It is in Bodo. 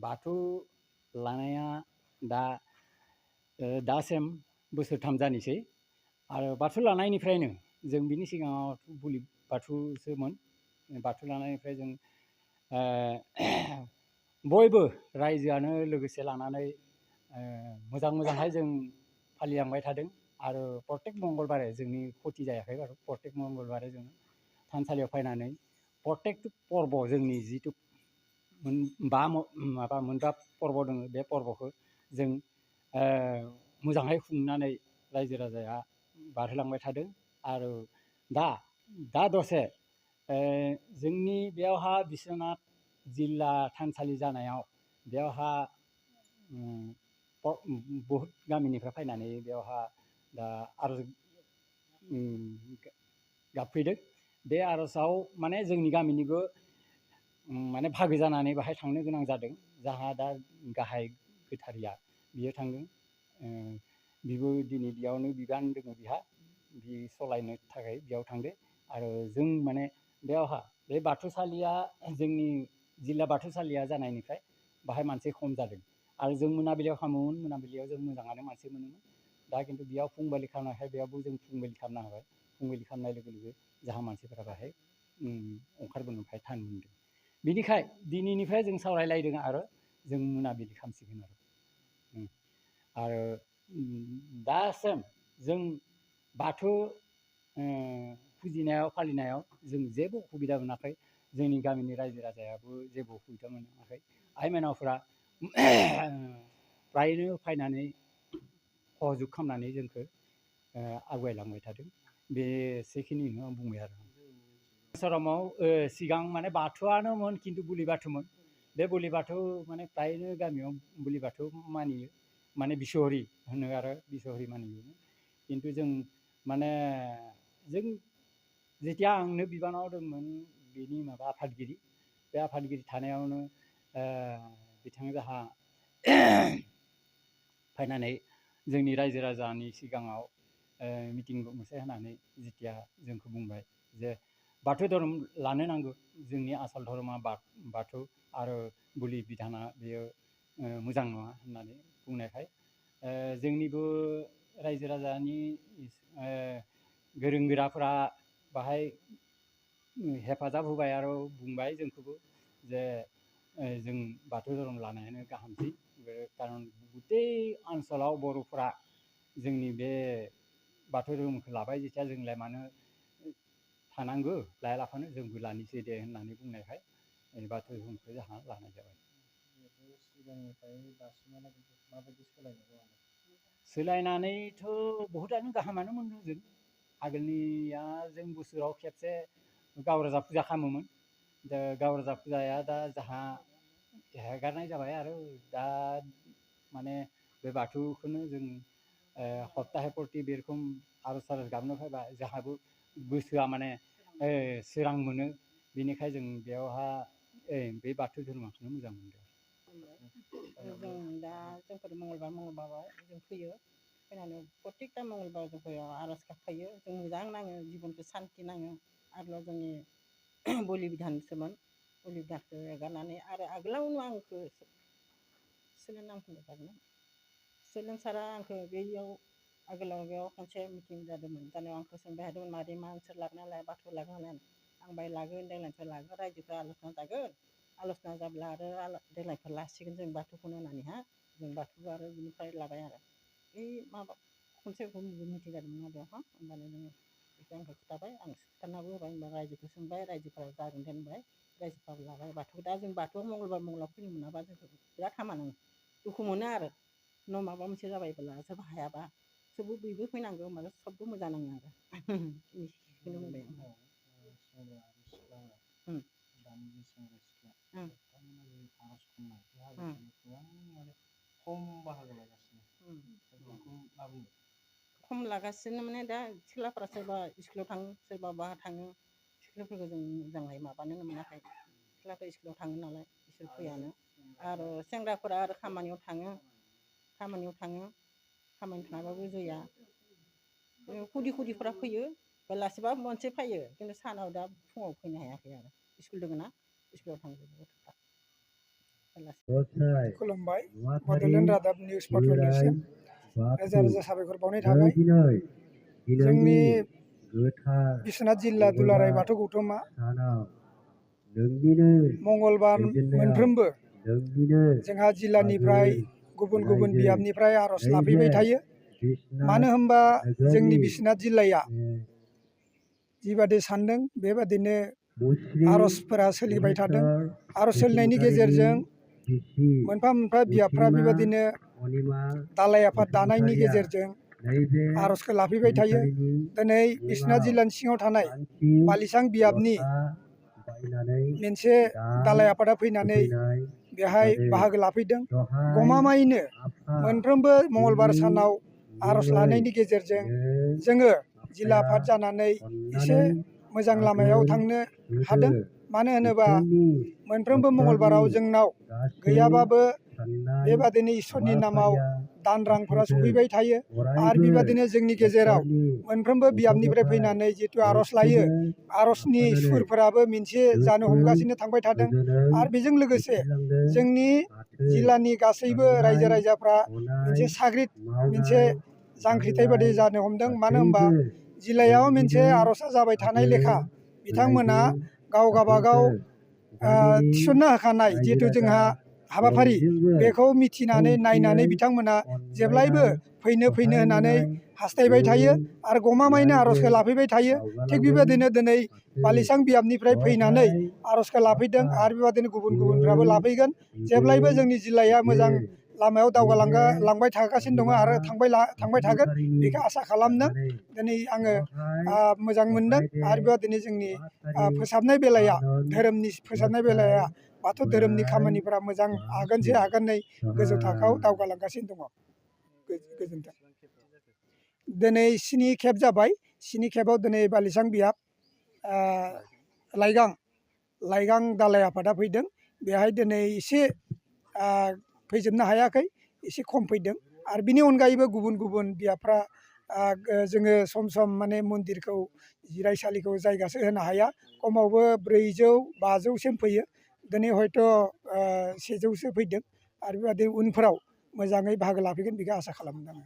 बाथौ लानाया दासिम बोसोरथाम जानोसै आरो बाथौ लानायनिफ्रायनो जों बिनि सिगाङाव बुलि बाथौसोमोन। बाथौ लानायनिफ्राय जों बयबो रायजोआनो लोगोसे लानानै मोजांहाय जों फालिलांबाय थादों आरो प्रत्येक मंगलबारे जोंनि खथि जायाखै आरो प्रत्येक मंगलबारे जों थानसालियाव फैनानै प्रत्येक पर्ब जोंनि जिथु मोनबा पर्ब दङ बे पर्बखौ जों मोजाङै खुंनानै रायजो राजाया बारहोलांबाय थादों आरो दा दसे जोंनि बेयावहा बिश्वनाथ जिल्ला थानसालि जानायाव बेयावहा बहुत गामिनिफ्राय फैनानै बेयावहा दा आरज गाबफैदों। बे आरजआव माने जोंनि गामिनिबो माने बाहागो जानानै बाहाय थांनो गोनां जादों। जाहा दा गाहाय गोथारिया बियो थांदों। बिबो दिनै बेयावनो बिबान दङ बिहा बि सालायनो थाखाय बेयाव थांदो आरो जों माने बेयावहा बे बाथौसालिया जोंनि जिल्ला बाथौसालिया जानायनिफ्राय बाहाय मानसि खम जादों आरो जों मोनाबिलियाव खालामोमोन। मोनाबिलियाव जों मोजाङानो मानसि मोनोमोन। दा खिन्थु बेयाव फुंबिलि खालामनायखाय बेयावबो जों फुंबिलि खालामनो हाबाय। फुंबिलि खालामनाय लोगो लोगो जाहा मानसिफोरा बाहाय ओंखारबोनोखाय थान मोनदों। बिनिखाय दिनैनिफ्राय जों सावरायलायदों आरो जों मोनाबिलि खालामसिगोन आरो दासिम जों बाथौ फुजिनायाव फालिनायाव जों जेबो उसुबिदा मोनाखै। जोंनि गामिनि रायजो राजायाबो जेबो उसुबिदा मोनाखै। आइ माइनावफ्रा फ्रायनो फैनानै सहजुग खालामनानै जोंखौ आवगायलांबाय थादों। बेसेखिनिखौनो आं बुंबाय आरो आसारामाव सिगां माने बाथौआनोमोन खिन्थु बुलि बाथौमोन। बे बुलि बाथौ माने फ्रायनो गामियाव बुलि बाथौ मानियो माने बिसहरि होनो आरो बिसहरि मानियो। खिन्थु जों माने जों जेथिया आंनो बिबानाव दंमोन बेनि माबा आफादगिरि बे आफादगिरि थानायावनो बिथां जाहा फैनानै जोंनि रायजो राजानि सिगाङाव मिटिं मोनसे होनानै जेथिया जोंखौ बुंबाय जे बाथौ धोरोम लानो नांगौ। जोंनि आसल धर्मा बाथौ आरो बुलि बिधाना बेयो मोजां नङा होननानै बुंनायखाय जोंनिबो रायजो राजानि गोरों गोराफोरा बाहाय हेफाजाब होबाय आरो बुंबाय जोंखौबो जे जों बाथौ धोरोम लानायानो गाहामसै। खारन गुतै ओनसोलाव बर'फोरा जोंनि बे बाथौ धोरोमखौ लाबाय जेथिया जोंलाय मानो थानांगौ लायालाफानो जोंबो लानोसै दे होननानै बुंनायखाय बाथौ धोरोमखौ जोंहा लानाय जाबाय। सोलायनानैथ' बहुतानो गाहामानो मोनदों जों। आगोलनिया जों बोसोराव खेबसे गावराजा फुजा खालामोमोन। दा गावराजा फुजाया दा जाहा हेगारनाय जाबाय आरो दा माने बे बाथौखौनो जों सप्ताहे प्रति बे रखम आर'ज गाबनो फैबा जोंहाबो गोसोआ माने सोरां मोनो। बेनिखाय जों बेयावहा बे बाथौ धोरोमखौनो मोजां मोनदों। जों दा जोंफोर मंगलबार जों फैयो। फैनानै प्रत्येकता मंगलबार जों फैयो आर'ज गाबफैयो। जों मोजां नाङो जिबनखौ सान्थि नाङो आरो जोंनि बुलि बिधानसोमोन। बुलि बिधानखौ एगारनानै आरो आगोलावनो आंखौ सोलों नांफिनदों। सोलोंसारा आंखौ बेयाव आगोलाव बेयाव खनसे मिटिं जादोंमोन। जानायाव आंखौ सोंबाय थादोंमोन मादै मा नोंसोर लागोन नालाय बाथौ लागोन होननानै आं बाय लागोन देग्लायनिफ्राय लागोन रायजोफ्रा आल'सना जागोन। आल'सना जाब्ला आरो देग्लायफोर लासिगोन जों बाथौखौनो होननानैहा जों बाथौखौ आरो बिनिफ्राय लाबाय आरो बै माबा खनसे मिटिं जादोंमोन बेयावहा होमबानो जोङो बेखौ आंखौ खिन्थाबाय आं खिन्थानाबो होबाय होनबा रायजोखौ सोंबाय रायजोफोरा जागोन दे होनबाय रायजोफ्राबो लाबाय बाथौ। दा जों बाथौआव मंगलबार फैनो मोनाबा जोंखौ बिराद हामा नाङो दुखु मोनो आरो न' माबा मोनसे जाबायबोला सोरबा हायाबा सबबो बयबो फैनांगौ होमबानो सबबो मोजां नाङो आरो बेखौनो बुंबाय आं। खम लागासिनो माने दा सिख्लाफोरा सोरबा स्कुलाव थाङो सोरबा बहा थाङो। सिख्लाफोरखौ जों मोजाङै माबानोनो मोनाखै। सिख्लाफोर स्कुलाव थाङो नालाय बिसोर फैयानो आरो सेंग्राफोरा आरो खामानियाव थाङो। खामानियाव थाङाबाबो जाया। खुदिफोरा फैयो बेलासिबा मोनसे फैयो खिन्थु सानाव दा फुङाव फैनो हायाखै आरो स्कुल दङ ना स्कुलाव थांजोबो गथ'फ्रा। खुलुमबाय बड'लेण्ड रादाब निउस पर्टेलनिसिम रोजा रोजा साबायखर बावनाय थाबाय। जोंनि बिश्वनाथ जिल्ला दुलाराय बाथौ गौथुमा मंगलबार मोनफ्रोमबो जोंहा जिल्लानिफ्राय गुबुन गुबुन बियाबनिफ्राय आर'ज लाफैबाय थायो। मानो होनबा जोंनि बिश्वनाथ जिल्लाया जिबादि सानदों बेबादिनो आर'जफोरा सोलिबाय थादों। आर'ज सोलिनायनि गेजेरजों मोनफा मोनफा बियाबफ्रा बेबादिनो दालाइ आफाद दानायनि गेजेरजों आर'जखौ लाफैबाय थायो। दिनै बिश्वनाथ जिल्लानि सिङाव थानाय बालिसां बियाबनि मोनसे दालाइ आफादा फैनानै बेहाय बाहागो लाफैदों। गमामायैनो मोनफ्रोमबो मंगलबार सानाव आर'ज लानायनि गेजेरजों जोङो जिल्ला आफाद जानानै एसे मोजां लामायाव थांनो हादों। मानो होनोबा मोनफ्रोमबो मंगलबाराव जोंनाव गैयाबाबो बेबादिनो इसोरनि नामाव दान रांफोरा सफैबाय थायो। आरो बेबादिनो जोंनि गेजेराव मोनफ्रोमबो बियाबनिफ्राय फैनानै जितु आर'ज लायो, आर'जनि सुरफोराबो मोनसे जानो हमगासिनो थांबाय थादों। आरो बेजों लोगोसे जोंनि जिल्लानि गासैबो रायजो राजाफ्रा मोनसे साग्रिद मोनसे जांख्रिथाय बादि जानो हमदों। मानो होनबा जिल्लायाव मोनसे आर'जआ जाबाय थानाय लेखा बिथांमोना गाव गाबागाव थिसनना होखानाय जिहेथु जोंहा हाबाफारि बेखौ मिथिनानै नायनानै बिथांमोना जेब्लायबो फैनो होननानै हास्थायबाय थायो आरो गमामायैनो आर'जखौ लाफैबाय थायो। थिग बेबायदिनो दिनै बालिसां बियाबनिफ्राय फैनानै आर'जखौ लाफैदों आरो बेबायदिनो गुबुन गुबुनफ्राबो लाफैगोन। जेब्लायबो जोंनि जिल्लाया मोजां लामायाव दावगालांबाय थागासिनो दङ आरो थांबाय थागोन बेखौ आसा खालामदों। दिनै आङो मोजां मोनदों आरो बेबायदिनो जोंनि फोसाबनाय बेलाया धोरोमनि फोसाबनाय बेलाया बाथौ धोरोमनि खामानिफोरा मोजां आगानसे आगाननै गोजौ थाखोआव दावगालांगासिनो दङ। गोजोन्थों। दिनै 7 खेब जाबाय। 7 खेबाव दिनै बालिसां बियाब लाइगां दालाइ आफादा फैदों। बेहाय दिनै एसे फैजोबनो हायाखै, एसे खम फैदों। आरो बिनि अनगायैबो गुबुन गुबुन बियाबफ्रा जोङो सम सम माने मन्दिरखौ जिरायसालिखौ जायगासो होनो हाया। खमावबो 400-500सिम फैयो। दिनै हयथ' 100सो फैदों आरो बेबायदि उनफोराव मोजाङै बाहागो लाफैगोन बेखौ आसा खालामदों आङो।